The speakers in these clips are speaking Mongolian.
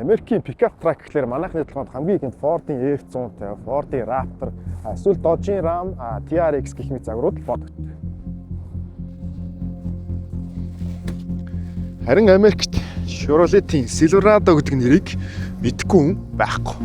Америкийн pickup truck гэхлээр манайхны толгойд хамгийн ихэнд Ford-ын F150, Ford-ын Raptor, эсвэл Dodge-ийн Ram, TRX гэх мэт загварууд бодогддог. Харин Америкт Chevrolet-ийн Silverado гэдэг нэрийг мэдэхгүй хүн байхгүй.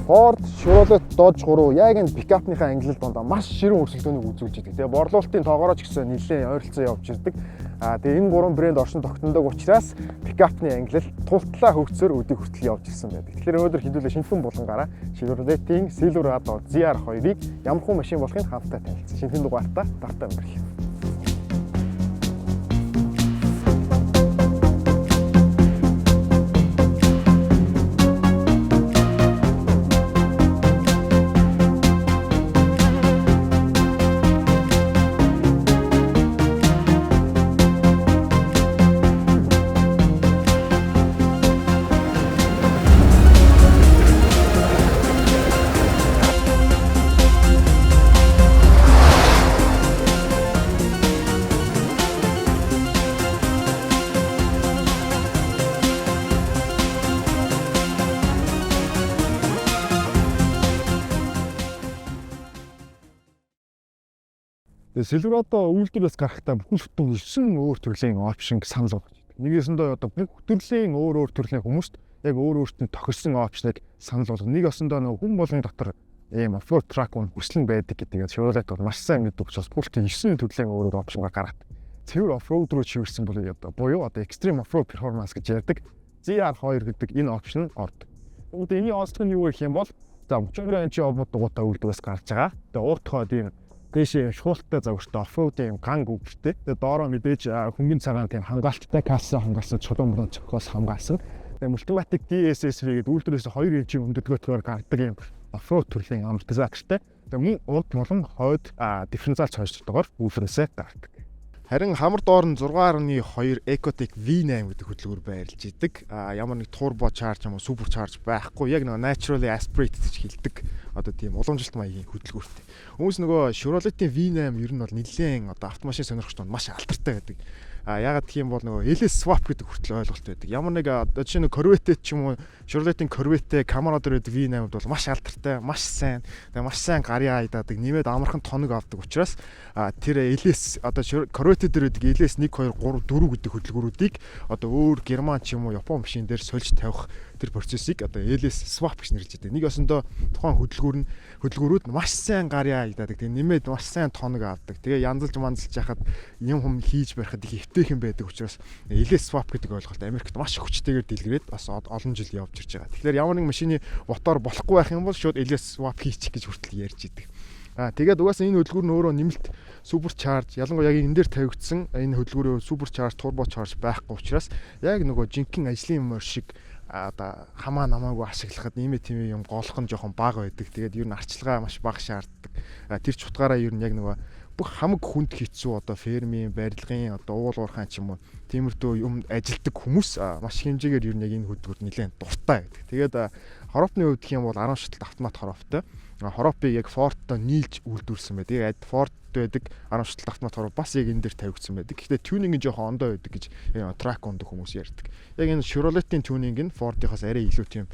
Ford, Chevrolet, Dodge 3 яг энэ пикапныхаа ангилал дондоо маш ширүүн өрсөлдөөнийг үзүүлж идэг. Тэгээ борлуулалтын тоогоороо ч гэсэн нэлээд ойролцоо явж ирдэг. Тэгээ энэ гурван брэнд оршин тогтнодог учраас пикапны ангилал тултлаа хөгжсөөр өдийг хүртэл явж ирсэн байдаг. Тэгэхээр өнөөдөр хэдүүлээ шинэхэн булангаараа Chevrolet-ийн Silverado ZR2-ыг ямар хүн машин болохыг хамтдаа танилцсан. Шинэхэн дугаартаа давтаа өнгөрлөө. Тэгээ Silverado үйлдвэрээс гарахдаа бүхэл бүтэн 9 өөр төрлийн option санал болгож байдаг. Нэгэсэндээ одоо бүх төрлийн өөр өөр төрлийн хүмүүст яг өөр өөртөө тохирсон option-ыг санал болгоно. Нэг осондоо нөгөө хүн болгоны дотор ийм off-road truck хүн хүслэн байдаг гэдэг Chevrolet бол маш сайн мэддэг учраас бүх 9 төрлийн өөр өөр option-гаар гаргаад цэвэр off-road руу чиглэсэн бол одоо буюу одоо extreme off-road performance гэж ярьдаг ZR2 гэдэг энэ option ордог. Тэгвэл энэний онцлог нь юу гэх юм бол за 32 инчийн обод дугуйтай үйлдвэрээс гарч байгаа. Тэгээ урд хойд ийм дээшээ шуулттай загвартай оффроуд юм ган гүвэртэй. Тэгээ доороо мэдээж хөнгөн цагаан тийм хамгаалттай касса хамгаалсан, чулуун мөрөн цохиос хамгаалсан. Тэгээ Multimatic DSSV гэдэг үйлдвэрээс 2 инчийн өндөрлөгөөр гардаг юм оффроуд төрлийн амортизатортай. Тэгээ мөн урд болон хойд дифференциал цойролтойгоор үйлдвэрээсээ гардаг. Харин хамар доор нь 6.2 Ecotec V8 гэдэг хөдөлгүүр байрлаж идэг. Ямар нэг turbo charge юм уу super charge байхгүй. Яг нэг naturally aspirated гэж хэлдэг. Одоо тийм уламжлалт маягийн хөдөлгүүртэй. Хүмүүс нөгөө Chevrolet-ийн V8 ер нь бол нэлээд одоо автомашин сонирхогчдод маш алдартай байдаг. Ягаад гэх юм бол нөгөө LS swap гэдэг хүртэл ойлголт байдаг. Ямар нэг одоо жишээ нь Corvette ч юм уу Chevrolet-ийн Corvette, Camaro дээр байдаг V8 бол маш алдартай, маш сайн, тэгээ маш сайн гарын айдаадаг, нэмээд амархан тоног авдаг учраас тэр LS одоо Corvette дээр байдаг LS 1 2 3 4 гэдэг хөдөлгүүрүүдийг одоо өөр герман ч юм уу Япон машин дээр сольж тавих тэр процессыг одоо LS swap гэж нэрлэж байдаг. Нэг осондоо тухайн хөдөлгүүр нь хөдөлгүүрүүд маш сайн гарын айдаадаг. Тэгээ нэмээд маш сайн тоног авдаг. Тэгээ янзалж манзалж яхад юм хум хийж барихад их эвтэйхэн байдаг учраас LS swap гэдэг ойлголт Америкт маш хүчтэйгээр дэлгэрээд бас олон жил явж ирж байгаа. Тэгэхээр ямар нэг машины мотор болохгүй байх юм бол шууд LS swap хийчих гэж хүртэл ярьж идэг. Тэгээд угаасаа энэ хөдөлгүүр нь өөрөө нэмэлт super charge ялангуяа яг энэ дээр тавигдсан энэ хөдөлгүүрийн super charge, turbo charge байхгүй учраас яг нөгөө жинхэнэ ажлын морь шиг одоо хамаа намаагүй ашиглахад ийм тийм юм голох нь жоохон бага байдаг. Тэгээд ер нь арчилгаа маш бага шаарддаг. Тэр ч утгаараа ер нь яг нөгөө бүх хамаг хүнд хэцүү одоо фермийн, барилгын, одоо уул уурхайн ч юм уу тиймэрхүү юм ажилдаг хүмүүс маш хэмжээгээр ер нь яг энэ хөдөлгүүрт нэлээд дуртай байдаг. Тэгээд хоропны хувьд гэх юм бол 10 шаталт автомат хороптой. Хоропыг яг Ford-той нийлж үйлдвэрлэсэн байдаг. Яг Ford байдаг 10 шаталт автомат хороо бас яг энэ дээр тавигдсан байдаг. Гэхдээ тюнинг нь жоохон ондоо байдаг гэж трак ундаг хүмүүс ярьдаг. Яг энэ Chevrolet-ийн тюнинг нь Ford-ийнхоос арай илүү тийм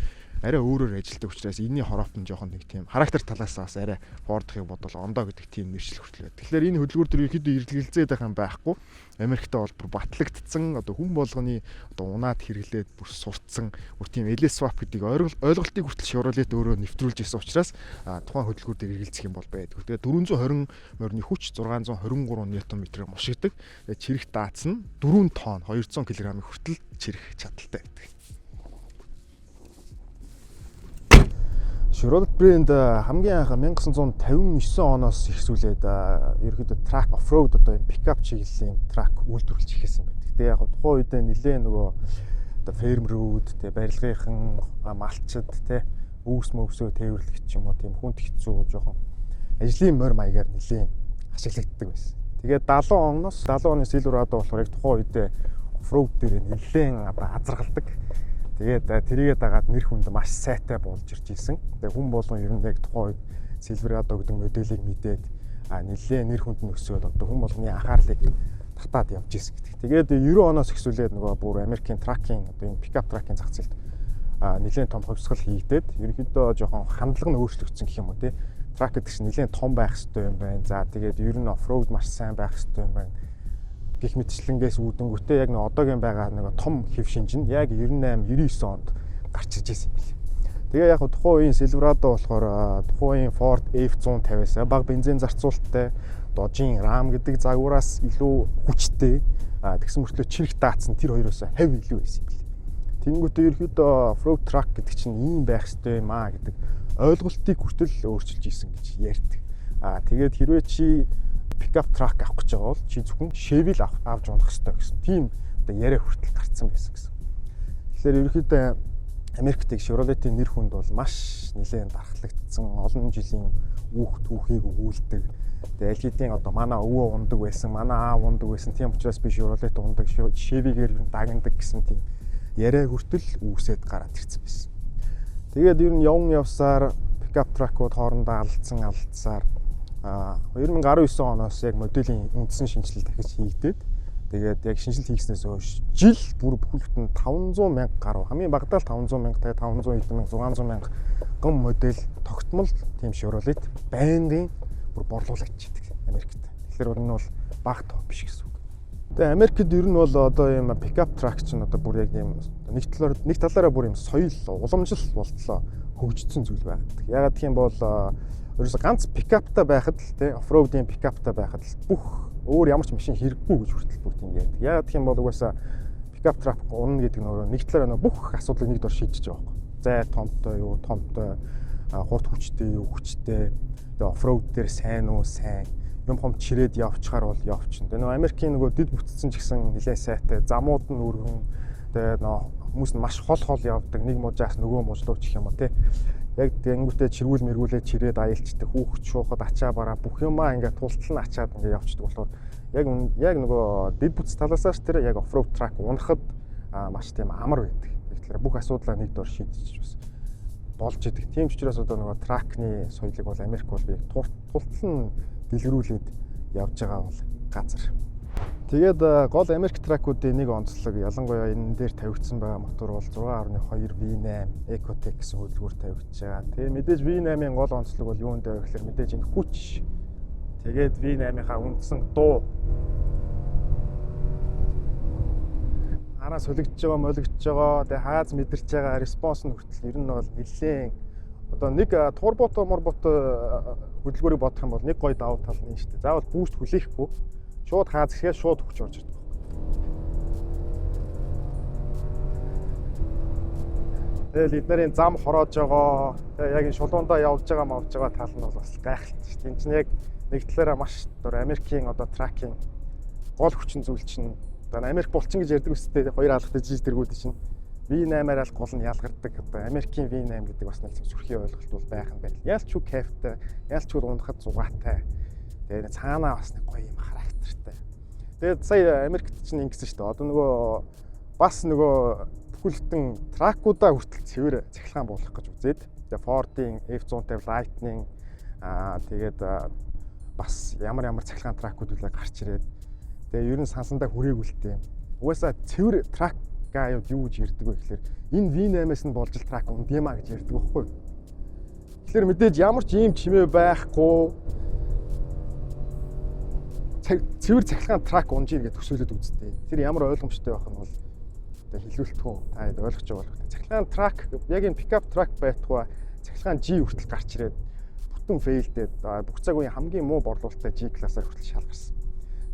арай өөрөөр ажилладаг учраас энэний хороп нь жоохон нэг тийм характер талаас бас арай Ford-ыг бодвол ондоо гэдэг тийм нэршил хүртэл байдаг. Тэгэхээр энэ хөдөлгүүр дээр ерөнхийдөө эргэлзээд байх юм байхгүй. Америкт бол бүр батлагдсан одоо хүн болгоны одоо унаад хэрэглээд бүр сурцсан бүр тийм LS swap гэдэг ойлголтыг хүртэл Chevrolet өөрөө нэвтрүүлж ирсэн учраас тухайн хөдөлгүүр дээр эргэлзэх юм бол байдаг. Тэгээд 420 морины хүч 623 Нм мушигдаг. Тэгээд чирэх дац нь 4 тонн 200 кг-ыг хүртэл чирэх чадaltaй байдаг. Chevrolet брэнд хамгийн анх 1959 оноос эхлүүлээд ерөөхдөө truck off-road одоо юм пикап чиглэлийн truck үйлдвэрлэж эхэлсэн байдаг. Тэгээ яг тухайн үедээ нэлээ нөгөө одоо фермерүүд, тэ барилгынхан, малчид, тэ үүс мөвсөө тээвэрлэх ч юм уу тийм хүнд хэцүү жоохон ажлын морь маягаар нэлээ ашиглагддаг байсан. Тэгээд 70 оноос 70 оны Silverado болохоор яг тухайн үедээ off-road дээр нэлээ одоо азаргалдаг. Тэгээд тэрийгээ дагаад нэр хүнд маш сайтай болж ирж исэн. Тэгээд хүн болгон ер нь яг тухайн үед Silverado гэдэг моделийг мэдээд нэлээ нэр хүнд нь өсөөд одоо хүн болгоны анхаарлыг татдаг татаад явж исэн гэдэг. Тэгээд 90 оноос эхлүүлээд нөгөө бүр Америкийн truck ийн, одоо энэ пикап truck ийн зах зээлд нэлээд том хувьсгал хийгдээд, ерөнхийдөө жоохон хандлага нь өөрчлөгдсөн гэх юм уу, тий. Truck гэдэг чинь нэлээд том байх хэрэгтэй юм байна. За, тэгээд ер нь off-road маш сайн байх хэрэгтэй юм байна гэх мэтчлэнгээс үүдэнгүүтээ яг нэг одоогийн байгаа нэг том хэв шинж нь яг 98 99 онд гарч ирж байсан юм билээ. Тэгээ яг тухайн үеийн Silverado болохоор тухайн үеийн Ford F150-аас бага бензин зарцуулалттай, Dodge-ийн Ram гэдэг загвараас илүү хүчтэй, тэгсэн мөртлөө чирэх Datsun тэр хоёроос хавь илүү байсан юм билээ. Тэнгүүтээ ерөөхдөө off-road truck гэдэг чинь ийм байх ёстой юм аа гэдэг ойлголтыг хүртэл өөрчилж исэн гэж ярьдаг. Тэгээд хэрвээ чи pickup truck авах гэж байгаа бол чи зөвхөн Chevy л авч унах ёстой гэсэн тийм одоо яриа хүртэл гарцсан байсан гэсэн. Тэгэхээр ерөөхдөө Америкт Chevrolet-ийн нэр хүнд бол маш нэлээд дархлагдсан, олон жилийн үүх түүхийг өгүүлдэг. Тэгээ аль хэдийн одоо манай өвөө ундаг байсан, манай аав ундаг байсан. Тийм учраас би Chevrolet ундаг, Chevy-гээр ер нь дагнадаг гэсэн тийм яриа хүртэл үүсээд гараад ирсэн байсан. Тэгээд ер нь явн явсаар pickup truck-ууд хоорондоо алдсан алдсаар 2019 оноос яг моделийн үндсэн шинэчлэл дахиж хийгдээд, тэгээд яг шинэчлэл хийснээс хойш жил бүр бүхэл бүтэн 500 мянга гаруй, хамгийн багадаа л 500 мянга, тэгээд 500 хэдэн мянга, 600 мянга гом модель тогтмол тийм Chevrolet байнгын бүр борлуулагчдаг Америкт. Тэгэхээр энэ бол бага тоо биш гэсэн үг. Тэгээ Америкт ер нь бол одоо ийм pickup truck чинь одоо бүр яг ийм нэг талаараа бүр ийм соёл, уламжлал болтлоо хөгжсөн зүйл байдаг. Яагаад гэх юм бол ерөөсө ганц пикаптай байхад л, тий, off-road-ийн пикаптай байхад л бүх өөр ямар ч машин хэрэггүй гэж хүртэл бүр тийм ярьдаг. Яагаад гэх юм бол угаасаа pickup truck унна гэдэг нь өөрөө нэг талаараа нөгөө бүх асуудлыг нэг дор шийдэж байгаа байхгүй. Зай томтой юу, томтой, хурд хүчтэй юу, хүчтэй. Тэгээ off-road дээр сайн уу, сайн, юм хом чирээд явчихаар бол явчихна. Тэгээ нөгөө Америкийн нөгөө дэд бүтцэн ч гэсэн нэлээд сайтай, замууд нь өргөн, тэгээ нөгөө хүмүүс нь маш хол хол явдаг, нэг мужаас нөгөө муж руу ч гэх юм уу, тий. Яг тэгэнгүүтээ чиргүүл мэргүүлээ чирээд аялчдаг, хүүхд шуухад ачаа бараа бүх юмаа ингээд тултал нь ачаад ингээд явчихдаг болохоор яг нөгөө дэд бүтц талаасаа ч тэр яг off-road truck унахад маш тийм амар байдаг. Яг талаараа бүх асуудлаа нэг дор шийдэж бас болж идэг. Тийм ч учраас одоо нөгөө truck ны соёлыг бол Америк бол яг тултал нь дэлгэрүүлээд явж байгаа бол газар. Тэгээд гол Америк truck уудын нэг онцлог, ялангуяа энэ дээр тавигдсан байгаа мотор бол 6.2 V8 Ecotec гэсэн хөдөлгүүр тавигдж байгаа. Тэгээ мэдээж V8-ын гол онцлог бол юунд вэ гэхээр мэдээж энэ хүч. Тэгээд V8-ийнхаа үндсэн дуу. Араас солигдож байгаа, молигдож байгаа, тэгээ хааз мэдэрч байгаа response нь хүртэл ер нь бол нэлээд одоо нэг турбото морбото хөдөлгүүрийг бодох юм бол нэг гоё давуу тал нь шүү дээ. Заавал boost хүлээхгүй шууд хааз гэхээр шууд хүч орж ирдэг байхгүй. Тэгэл эднэрийн зам хороож байгаа, тэгээ яг энэ шулуундаа явж байгаа мавж байгаа тал нь бол бас гайхалтай шүү дээ. Энэ чинь яг нэг талаараа маш дор Америкийн одоо truck ийн гол хүчин зүйл чинь одоо Америк булчин гэж ярьдаг үстэй, хоёр алгатай жиж тэргүүд чинь V8-аар ал гол нь ялгардаг. Одоо Америкийн V8 гэдэг бас нэг сүрхий ойлголт бол байх юм байна. Ялч юу кайфтай, ялч юу унахад зугаатай. Тэгээд цаанаа бас нэг гоё юм характертай. Тэгээд сая Америкт чинь ингэсэн шүү дээ. Одоо нөгөө бас нөгөө бүхэл бүтэн truck уудаа хүртэл цэвэр цахилгаан буулгах гэж үзээд, тэгээ Ford-ын F150 Lightning, тэгээд бас ямар ямар цахилгаан truck ууд үлээ гарч ирээд, тэгээ ер нь сансандаа хүрээгүй л дээ. Угаасаа цэвэр truck гаа юу гэж ярьдаг вэ гэхээр энэ V8-аас нь болж л truck унд юм а гэж ярьдаг байхгүй юу. Тэгэхээр мэдээж ямар ч ийм чимээ байхгүй цэвэр цахилгаан truck унжийн гэж төсөөлөд үзтээ. Тэр ямар ойлгомжтой байх нь бол одоо хэлүүлэлтгүй, та хэд ойлгож байгаа болох. Цахилгаан truck, яг энэ pickup truck байтугай цахилгаан G хүртэл гарч ирээд бүтэн fail дээд, бүх цаг үеийн хамгийн муу борлуулалттай G классаар хүртэл шалгарсан.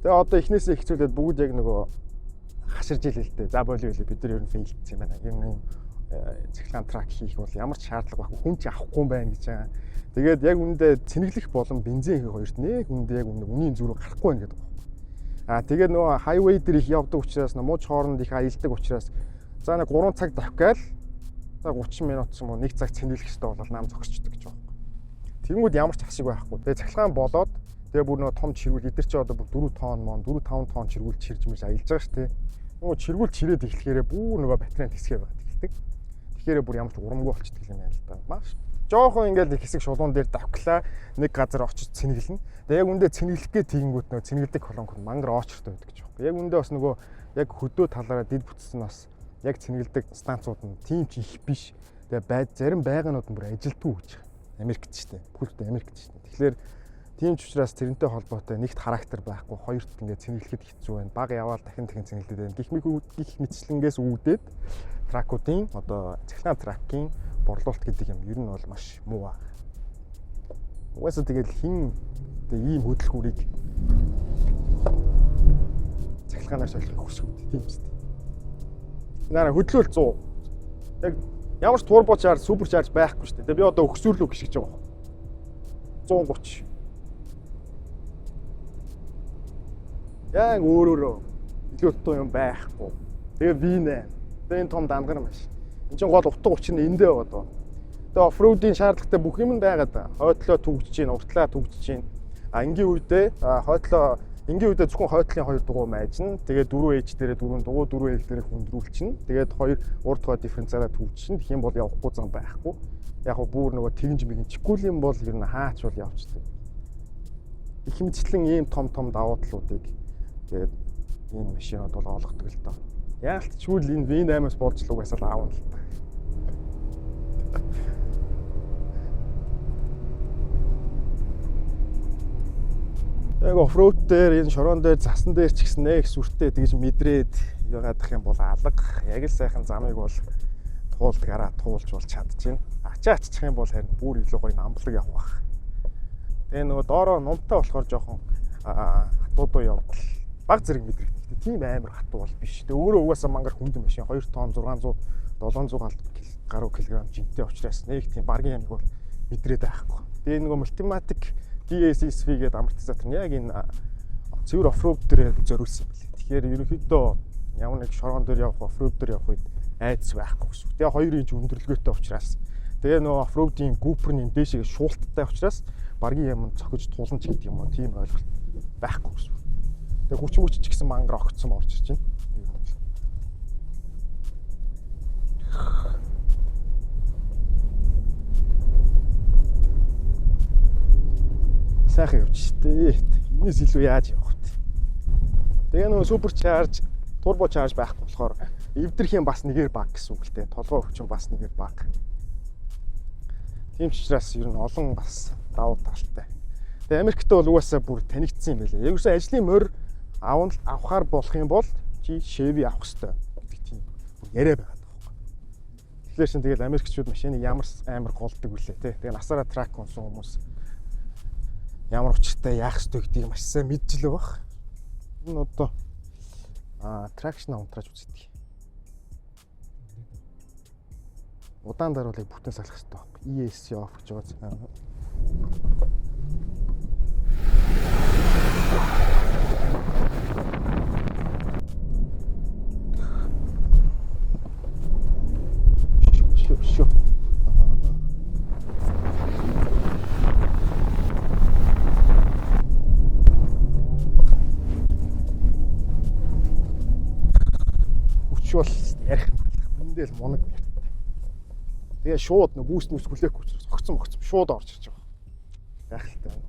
Тэгээ одоо эхнээсээ эхцүүлээд бүгд яг нөгөө хаширж илээ л дээ. За, болио билээ, бид нар ер нь fail дсэн юм байна. Ер нь ийм цахилгаан truck хийх бол ямар ч шаардлага байхгүй, хүн ч авахгүй юм байна гэж байгаа. Тэгээд яг үүндээ цэнэглэх болон бензин хийх хоёрт нэг үндэ яг үнэ үнийн зүрх гарахгүй байна гэдэг байна. Тэгээд нөгөө highway дээр их явдаг учраас, мууч хооронд их аялдаг учраас за нэг 3 цаг давхгаал за 30 минут ч юм уу, 1 цаг цэнэглэх хэрэгтэй бол нам зогсчдөг гэж байгаа юм. Тэнгүүд ямар ч ашиг байхгүй. Тэгээ цахилгаан болоод, тэгээ бүр нөгөө том чиргүүл эдэр чи одоо бүр 4 тонн мон 4 5 тонн чиргүүл чирж мэрж аялж байгаа шүү дээ. Нөгөө чиргүүл чирээд эхлэхээрээ бүр нөгөө батарейн тэсгээ байгаад эхэлдэг. Тэгэхээр бүр ямар ч урамгүй болчдөг юм байна л да. Маш Жохон ингээл нэг хэсэг шулуун дээр давхлаа, нэг газар очиж цэнгэлнэ. Тэгээ яг үндэ цэнгэлэх гээ тэгэнгүүт нөгөө цэнгэлдэг колонкууд мангар очертой байдаг гэж байна. Яг үндэ бас нөгөө яг хөдөө талаараа дид бүтсэн бас яг цэнгэлдэг станцууд нь тийм ч их биш. Тэгээ бай зарим байгаанууд нь бүр ажилтгүй гэж байна. Америкт ч тийм. Бүхэлдээ Америкт ч тийм. Тэгэхээр тийм ч учраас тэрнтэй холбоотой нэгт характер байхгүй, хоёрт ингээд цэнгэлэхэд хэцүү байна. Баг яваал дахин дахин цэнгэлдэг байна. Гэх мэт гих мэтчлэнгээс үүдээд truck уудын одоо цахилгаан truck ийн борлуулалт гэдэг юм ер нь бол маш муу аа. Угаасаа тэгэл хин одоо ийм хөдөлгүүрийг цахилгаанаар солихыг хүсэх үү, тийм үстэй. Нараа хөдлөөл 100. Яг ямар ч turbo charge, super charge байхгүй шүү дээ. Тэгээ би одоо өгсөрлөө гიშгэж байгаа. 130. Яг өөрөөрөө илүү туу юм байхгүй. Тэгээ V8. Тэгээ энэ том дангар маш. Энд чинь гол утга учир нь эндээ байгаа доо. Тэгээ off-road-ийн шаардлагатай бүх юм нь байгаа да. Хойтлоо түгжиж гин, уртлаа түгжиж гин. А энгийн үедээ хойтлоо энгийн үедээ зөвхөн хойтлын хоёр дугуй майжна. Тэгээ 4H дээрээ 4 дугуй, 4L дээрээ хүндрүүлчихнэ. Тэгээд хоёр урд хой дифференциалаа түгжчихнэ. Тэгэх юм бол явахгүй зам байхгүй. Яг гоо бүр нөгөө тэгэнж мэгэнчихгүй юм бол ер нь хаач бол явчихдаг. Их мэтчлэн ийм том том давуу талуудыг тэгээд энэ машинууд бол олгодог л доо. Яалтчгүй л энэ V8-аас болж л угаасаа л аавна л та. Яг off-road дээр энэ шорон дээр засан дээр ч гэсэн нэг сүртэй тэгж мэдрээд ягаадах юм бол алга. Яг л сайхан замыг бол туулдгаараа туулж бол чадчихэв. Ачаа аччих юм бол харин бүр илүү гоё намблаг явах бах. Тэгээ нөгөө доороо нумтай болохоор жоохон хатуудуу явдал баг зэрэг мэдрэгдэх. Тийм амар хатуу бол биш. Тэгээ өөрөө угаасаа мангар хүнд машин 2 тонн 600 700 гаруй килограмм жинтэй учраас нэг тийм баргийн ямиг бол мэдрээд байхгүй. Тэгээ нөгөө Multimatic DSSV гэдэг амортизатор нь яг энэ цэвэр off-road дээр зориулсан юм билээ. Тэгэхээр ерөнхийдөө ямар нэг шоргон дээр явах, off-road дээр явах үед айдас байхгүй гэсэн үг. Тэгээ 2 инч өндөрлөгөөтэй учраас тэгээ нөгөө off-road-ийн гүүпер нь дээшээ шуулттай учраас баргийн юм цохиж тулан ч гэдэг юм уу, тийм ойлголт байхгүй гэсэн үг. Тэгээ хүч хүч ч гэсэн мангар огцсон орж ирж байна. Ер нь бол. Сайхан явж штэ. Энэс илүү яаж явах вэ? Тэгээ нөгөө super charge, turbo charge байхгүй болохоор эвдэрх юм бас нэгээр баг гэсэн үг л дээ. Толгой өвчин бас нэгээр баг. Тийм ч учраас ер нь олон бас давуу талтай. Тэгээ Америкт бол угаасаа бүр танигдсан юм байлээ. Ерөөсөө ажлын морь аван авахар болох юм бол чи Chevy авах хэрэгтэй гэдэг тийм бүр яриа байгаа байхгүй. Тэгэхээр чин тэгэл Америкчууд машиныг ямар амар голдог вүлээ те. Тэгээ насаараа truck унсан хүмүүс ямар учиртай яах ёстой гэдгийг маш сайн мэдж л байх. Энэ одоо traction унтрааж үздэг. Удаан даруулыг бүтэн салах хэрэгтэй байхгүй. ESC off гэж байгаа. Шүү шүү. Хүч бол ярих юм алга. Үндэ л мунаг ярьтай. Тэгээ шууд нөө boost мүс хүлээхгүй учраас огцом огцом шууд орж ирж байгаа. Гайхалтай байна.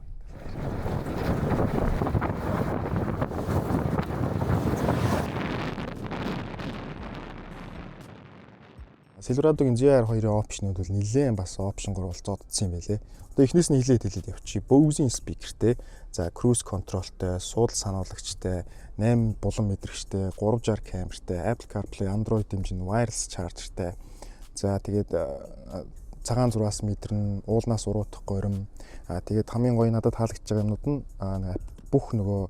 Silverado-гийн ZR2-ын option ууд бол нэлээд бас option гоор болцоодсон юм байлээ. Одоо эхнээс нь хэлээд хэлээд явчих. Bose-ийн speaker тэй, за cruise control-тай, суудал сануулагчтай, 8 булан мэдрэгчтэй, 360 камертай, Apple CarPlay, Android дэмжин, wireless charger-тай. За тэгээд цагаан зураас мэдэрнэ, уулнаас уруудах горим. Тэгээд хамгийн гоё надад таалагдж байгаа юмнууд нь бүх нөгөө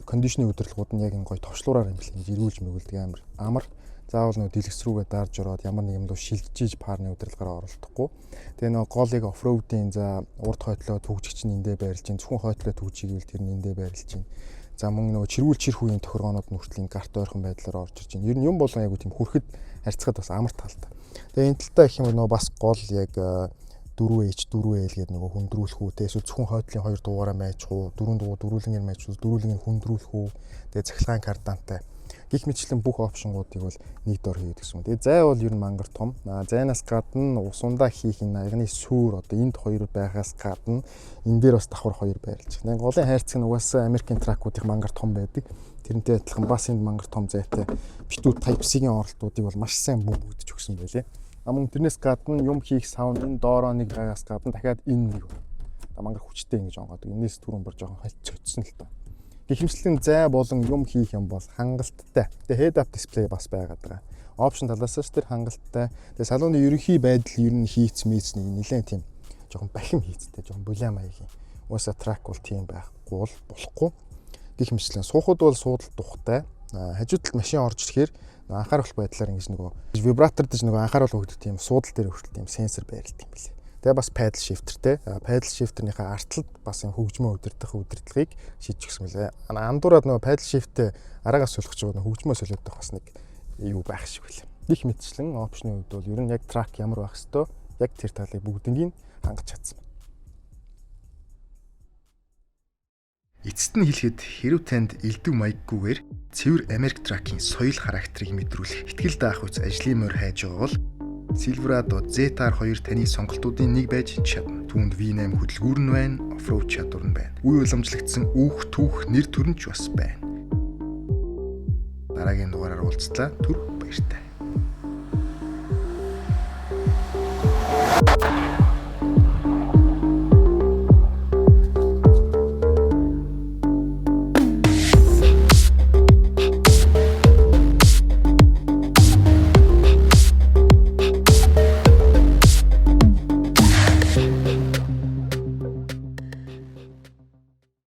condition ы удирдлагууд нь яг энэ гоё товчлуураар юм бэл ингэж эргүүлж мөргүүлдэг амар амар. Заавал нөгөө дэлгэц рүүгээ дарж ороод ямар нэг юм руу шилжиж парны удирдлагаараа оролдохгүй. Тэгээ нөгөө голыг off-road-ийн за урд хойтлоо түгжигч нь эндээ байрлаж чинь, зөвхөн хойтлоо түгжигээвэл тэр нь эндээ байрлаж чинь. За мөн нөгөө чиргүүл чирх үеийн тохиргоонууд нь хүртэл энэ гарт ойрхон байдлаар орж ирж байна. Ер нь юм болгон айгу тийм хүрхэд харьцахад бас амар талтай. Тэгээ энэ талтай гэх юм бол нөгөө бас гол яг 4H 4L гэдэг нөгөө хүндрүүлэх үү те, эсвэл зөвхөн хойдлын хоёр дугаараа майжих уу, дөрвөн дугуй дөрвөлнгээр майжих уу, дөрвөлнгээр хүндрүүлэх үү, тэгээ цахилгаан кардантай. Гэх мэтчлэн бүх option гуудыг бол нэг дор хийгээд гэсэн юм. Тэгээ зай бол ер нь мангар том. Зайнаас гадна усундаа хийх энэ аягны сүүр одоо энд хоёр байхаас гадна энэ дээр бас давхар хоёр байрлаж байна. Голын хайрцаг нь угаасаа Америкийн truck уудын мангар том байдаг. Тэрнтэй адилхан бас энд мангар том зайтай битүү Type C-ийн оролтуудыг бол маш сайн бөмбөгдөж өгсөн байлээ. А мөн тэрнээс гадна юм хийх сав энэ доороо нэг байгаас гадна дахиад энэ нэг мангар хүчтэй ингэж онгоодог. Энээс түрүүн бүр жоохон хальт цоцсон л доо. Гэх мэтчлэн зай болон юм хийх юм бол хангалттай. Тэгээ head up display бас байгаад байгаа. Option талаас нь тэр хангалттай. Тэгээ салууны ерөнхий байдал ер нь хийц мийц нэг нэлээд тийм жоохон бахим хийцтэй, жоохон булаа маягийн. Угаасаа truck бол тийм байхгүй бол болохгүй. Гэх мэтчлэн суухад бол суудал тухтай. Хажуу талд машин орж ирэхээр анхааруулах байдлаар ингэж нөгөө вибратор гэж нөгөө анхааруул өгдөг тийм суудал дээр хүртэл тийм сенсор байрладаг юм билээ. Тэгээ бас paddle shifter те. Paddle shifter-ийнхаа артлад бас юм хөгжмөө удирдах удирдлагыг шийдэж өгсөн мөлий. Андуураад нөгөө paddle shift-тэй араагаас солих ч байгаа хөгжмөө солиодох бас нэг юу байх шиг байлаа. Гэх мэтчлэн option ы хувьд бол ер нь яг truck ямар байх хэвээр яг тэр талыг бүгднийг хангаж чадсан байна. Эцэст нь хэлэхэд хэрв танд элдэв маяггүйгээр цэвэр Америк truck ын соёл характерыг мэдрүүлэх итгэл даах үз ажлын морь хайж байгаа бол Silverado ZR2 таны сонголтуудын нэг байж чадна. Түүнд V8 хөдөлгүүр нь байна, off-road чадвар нь байна. Үе уламжлагдсан үүх түүх нэр төр нь ч бас байна. Дараагийн дугаараар уулзлаа. Түр баяртай.